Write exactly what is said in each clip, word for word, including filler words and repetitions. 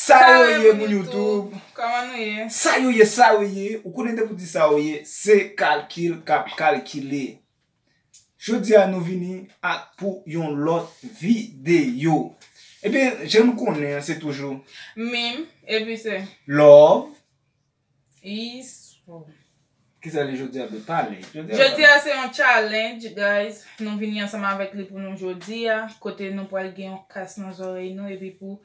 Sa yo ye, moun YouTube? Kòman nou ye? Sa yo ye, sa yo ye? Ou konnen depi w di sa yo ye, se kalkil k ap kalkile. Jodi a nou vini ak pou yon lòt videyo. Ebyen, jan nou konnen an, se toujou Mim, epi se Love. Is. Kisa li jodi a vle pale? Jodi a Jodi a se yon challenge, guys. Nou vini ansanm avèk li pou nou jodi a. Kote nou pral gen yon kas nan zòrèy nou, epi pou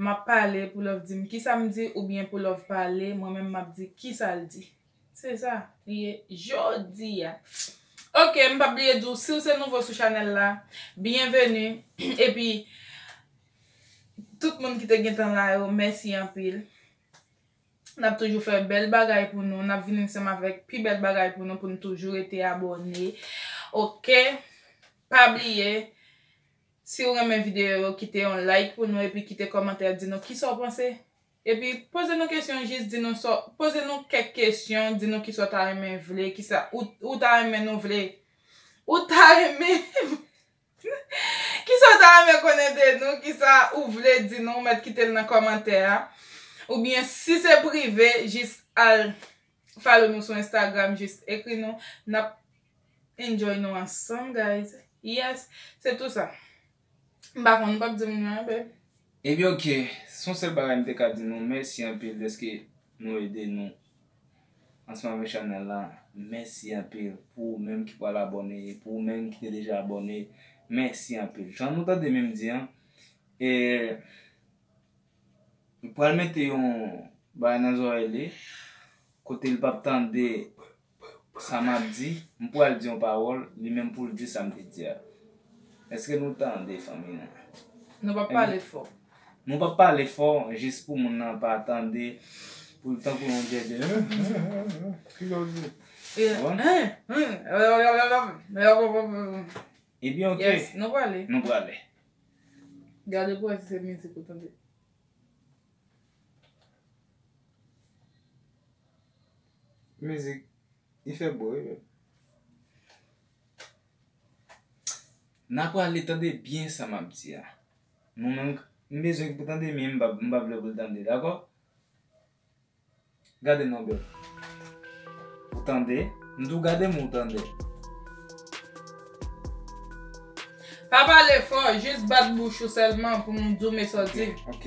m ap pale, pou Love di m kisa m di, oubyen pou Love pale, mwen menm m ap di kisa l di. Se sa li ye jodi a. Ok, m p ap bliye di w, si w se nouvo sou chanèl la, byenveni. Epi, tout moun ki te gentan la yo, mèsi anpil. N ap toujou fè bèl bagay pou nou. N ap vin ansanm avèk pi bèl bagay pou nou, pou nou toujou rete abòne. Ok? Pa bliye, si w renmen videyo yo, kite yon like pou nou epi kite kòmantè, di nou kisa w panse. Epi poze nou kesyon, jis di nou sa, poze nou kèk kesyon, di nou kisa w ta renmen vle, kisa ou, ou ta renmen nou vle. Ou ta renmen Kisa w ta renmen konnen de nou? Kisa ou vle di nou? Ou mèt kite l nan kòmantè a. Oubyen si se prive, jis al follow nou sou Instagram, jis ekri nou. N ap enjoy nou ansanm, guys. Yes, se tou sa. M pa konn, m p ap di moun yo anyen, babe. Ebyen, ok. Se yon sèl bagay m te ka di nou, mèsi anpil dèske nou ede nou ansanm avèk chanèl la. Mèsi anpil pou ou menm ki pral abòne, pou ou menm ki te deja abòne. Mèsi anpil. Jan nou tande Mim di an, e, m pral mete yon bagay nan zòrèy li, kote l p ap tande sa m ap di, m pral di yon pawòl, li menm pou l di sa m te di a. Èske nou tande, fanmi an? Nou p ap pale fò. Nou p ap pale fò, jis pou moun nan pa tande, pou l tankou yon djèdjè. Kisa w di? Konprann? Ebyen, ok. Yes, nou prale. Nou prale. Gade pou wè si se mizik ou tande. Mizik, li fè bri, wi, men. N a prale tande byen sa m ap di a. Nou menm, m bezwen pou tande, men m pa, m pa vle pou l tande, dakò? Gade non, bèl. Ou tande? M di w gade m, ou tande? Pa pale fò, jis bat bouch ou sèlman pou m di w men sa w di. Ok.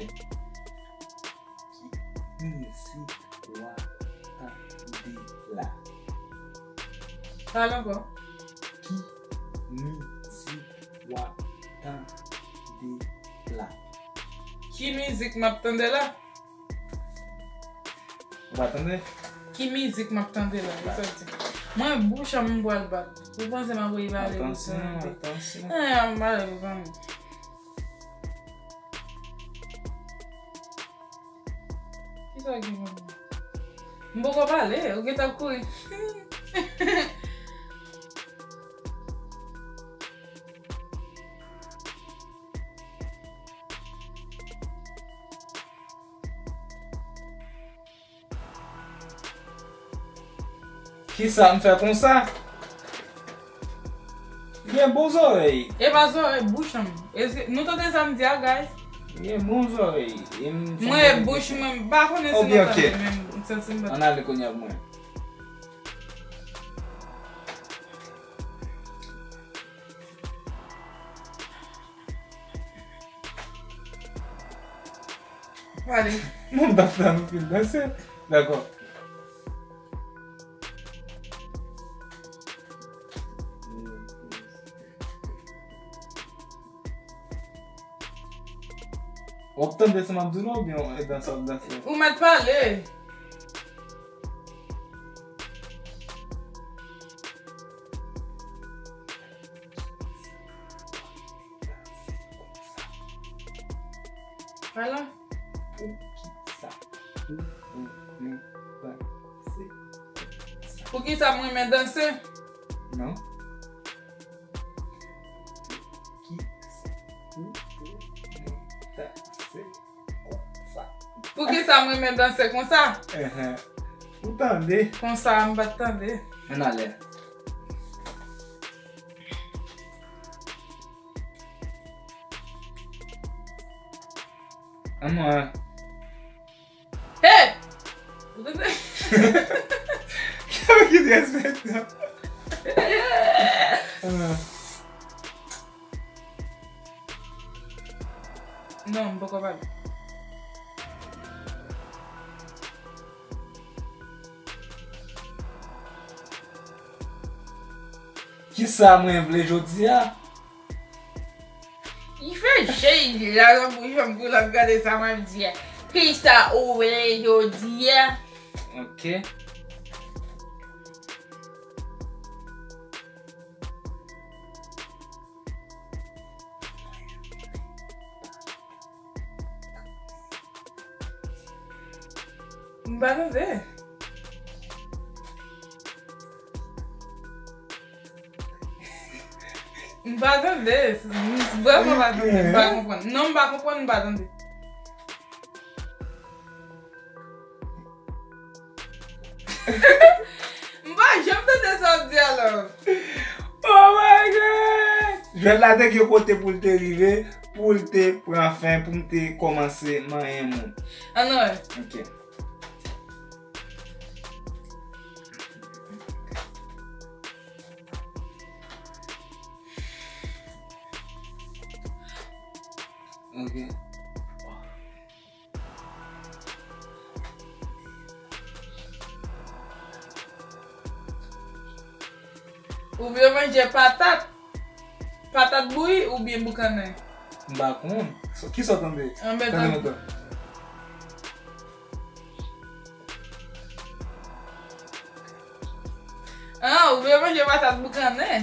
Ki mizik w ap tande la? Pale ankò. Ki mizik w ap tande la? Ki mizik m ap tande la? Ou pa tande? Ki mizik m ap tande la? Ou sa di? Mwen, bouch an m pral bat. Ou panse m ap reyale bouch an? Atansyon, atansyon. Eh, m pale pou fanmi. Kisa w gen pou m? M poko pale, ou gentan kouri. Kisa m fè konsa? Gen bon zòrèy. E pa zòrèy, bouch an m. Èske nou tande sa m di a, guys? Gen bon zòrèy. E m santi mwen, bouch mwen, m pa konnen si nou tande, men m santi m pa. Ann ale kounye a pou mwen. Pale. Non, m t ap fè anpil danse. Dakò. W ap tande sa m ap di w la oubyen w danse w ap danse? Ou mèt pale. Ala. Poukisa ou renmen danse konsa? Poukisa m renmen danse? Non. Poukisa ou renmen danse konsa? Poukisa m renmen danse konsa? Enhen. Ou tande? Konsa, m pa t tande. Ann ale. Ann mwen. Ou tande? Ki disrespect. Ah. Non, m poko pale. Kisa mwen vle jodi a? Li fè je, li la nan bouch mwen pou l ap gade sa mwen di a. Kisa ou vle jodi a? Ok. M pa tande. M pa tande. M vrèman pa tande. M pa konprann. Non, m pa konprann, m pa tande. M pa janm tande sa w di a, love. Oh my God! Jwèt la te gen kote pou l te rive, pou l te pran fen, pou m te kòmanse manyen moun. Ann wè. Ok. Ok. Ou vle manje patat? Patat bouyi oubyen boukannen? M pa konn. So, kisa w tande? Anben, tande, tande. Mwen tande. Ah, ou vle manje patat boukannen?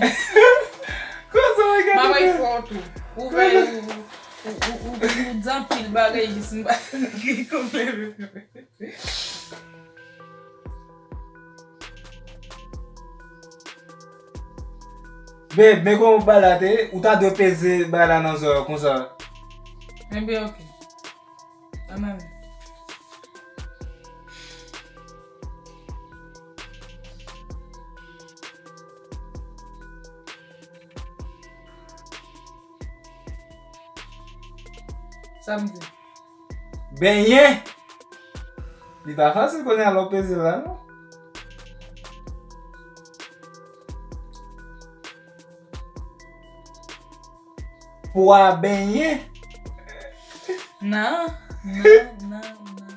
Kote w gade? M ap fè w tou. Ou vle, ou, ou, ou, ou, ou di anpil bagay jis m pa tande ki konpleman. Babe, men kòman bagay la te ye? Ou ta dwe peze bagay la nan zòrèy w konsa. Enben, ok. Ann ale. Sa m di? Benyen! Li pa fasil kounye a lè w peze l la, non. Pwa benyen. Non, non, non,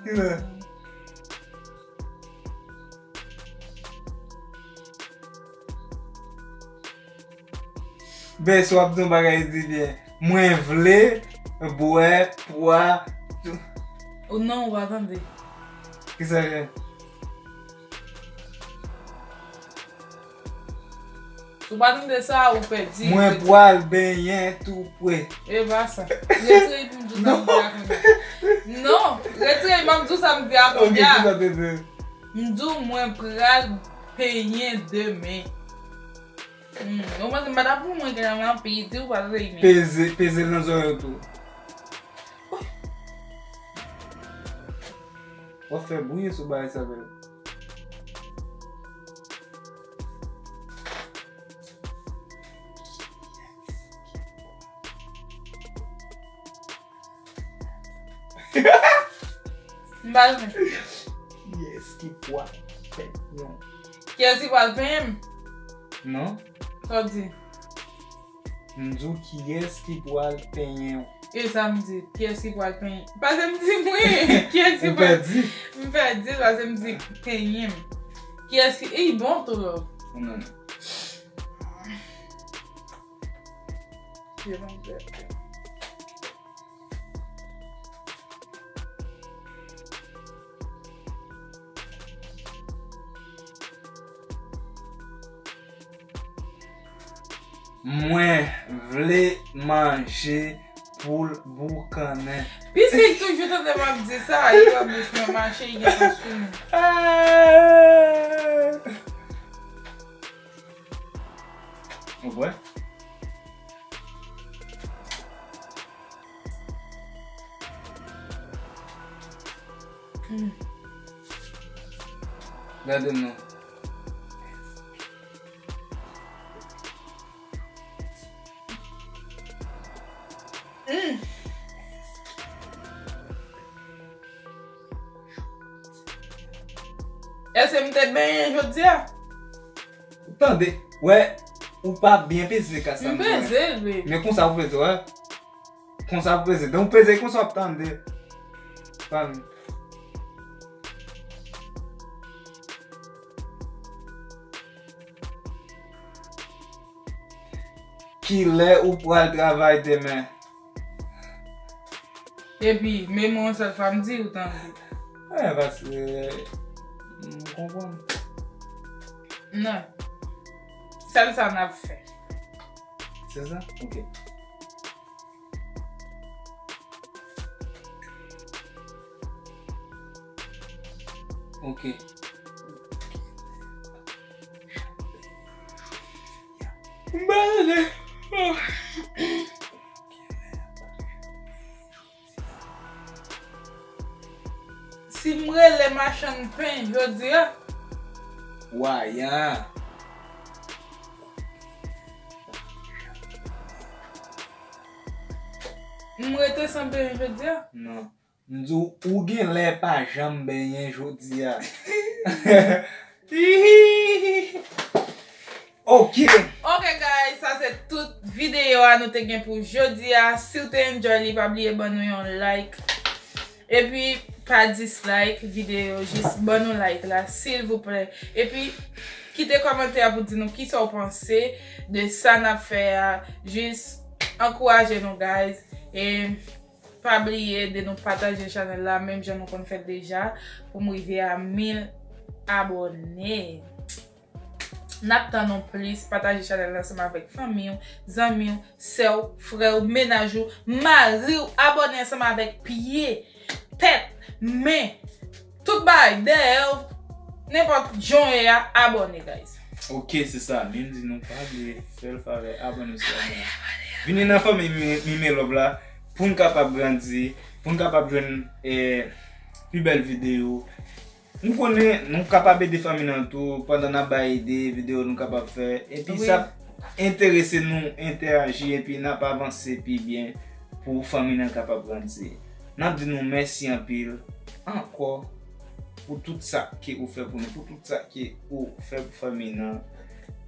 non, non. Ben, si w ap di yon bagay, di byen. Mwen vle bwè pwa. Oh non, ou pa tande. Kisa l ye? Si w pa tande sa, ou pèdi. Mwen pral benyen tou pre. E pa sa. Retire pou m di w sa m di a kounye a. Non, retire, m ap di w sa m di a kounye a. Ok, kisa w te di? M di w mwen pral penyen demen. Hmm, ou panse m pa t ap pou mwen gen nan anpil, di w pral renmen. Peze, peze l nan zòrèy ou tou. W ap fè bri sou bagay sa, bèl. M pa renmen. Kiyès ki pral penyen w? Kiyès ki pral penyen m? Non. Sa w di? M di w kiyès ki pral penyen w. E sa m di? Kiyès ki pral penyen? Pase m di mwen. Kiyès ki pral? Ou pèdi. M pèdi pase m di penyen m. Kiyès ki, e bon tou love. Non, non. Mwen vle manje poul boukannen. Pitit toujou tande m ap di sa, li wè bouch mwen mache, li gentan sou mwen. Ah! Ou bwè? Hmm. Gade m non. Hmm. Èske m te benyen jodi a? Tande, wè, ou pa byen peze kas la. M peze l, baby. Men konsa pou peze, wè. Konsa pou peze. Donk, peze konsa w ap tande. Tann. Kilè ou pral travay demen? Epi, men mwen yon sèl fwa m di ou tande. Wè, paske m konprann. Non. Sèl sa n ap fè. Se sa? Ok. Ok. M pa tande. Si m rele machann pen jodi a. Wayan. M rete san benyen jodi a? Non. M di w, ou genlè pa janm benyen jodi a. Ok. Ok, guys, sa se tout videyo a nou te gen pou jodi a. Si w te enjoy li, pa bliye ban nou yon like. Epi, pa dislike videyo, jis ban nou like la, silvouplè. Epi, kite kòmantè a pou di nou kisa w panse de sa n ap fè a. Jis ankouraje nou, guys. E pa bliye de nou pataje chanèl la, menm jan nou konn fè deja, pou m rive a mil abòne. N ap tann nou plis, pataje chanèl la ansanm avèk fanmi w, zanmi w, sè w, frè w, mennaj ou, mari w, abòne ansanm avèk pye, tèt, men, tout bagay, dèyè w, nenpòt jan w ye a, abòne, guys. Ok, se sa, men m di nou pa bliye fè l favè, abòne sou chanèl la. Vini nan fanmi Mime Love la, pou n kapab grandi, pou n kapab jwenn, eh, pi bèl videyo. M konnen nou kapab ede fanmi nan tou, pandan n ap bay ede, videyo nou kapab fè. Epi sa ap enterese nou, entèyaji, epi n ap avanse pi byen pou fanmi nan kapab grandi. N ap di nou mèsi anpil ankò pou tout sa ke ou fè pou nou, pou tout sa ke ou fè pou fanmi nan.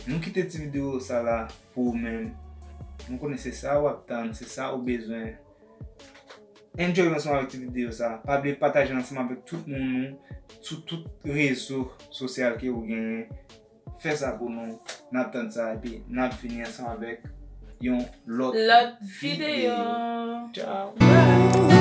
Nou kite ti videyo sa la pou ou menm. Nou konnen se sa w ap tann, se sa ou bezwen. Enjoy ansanm avèk ti videyo sa. Pa bliye pataje ansanm avèk tout moun ou sou tout rezo sosyal ke ou genyen. Fè sa pou nou. N ap tann sa epi n ap vini ansanm avèk yon lòt, lòt videyo. Videyo. Ciao. Bye.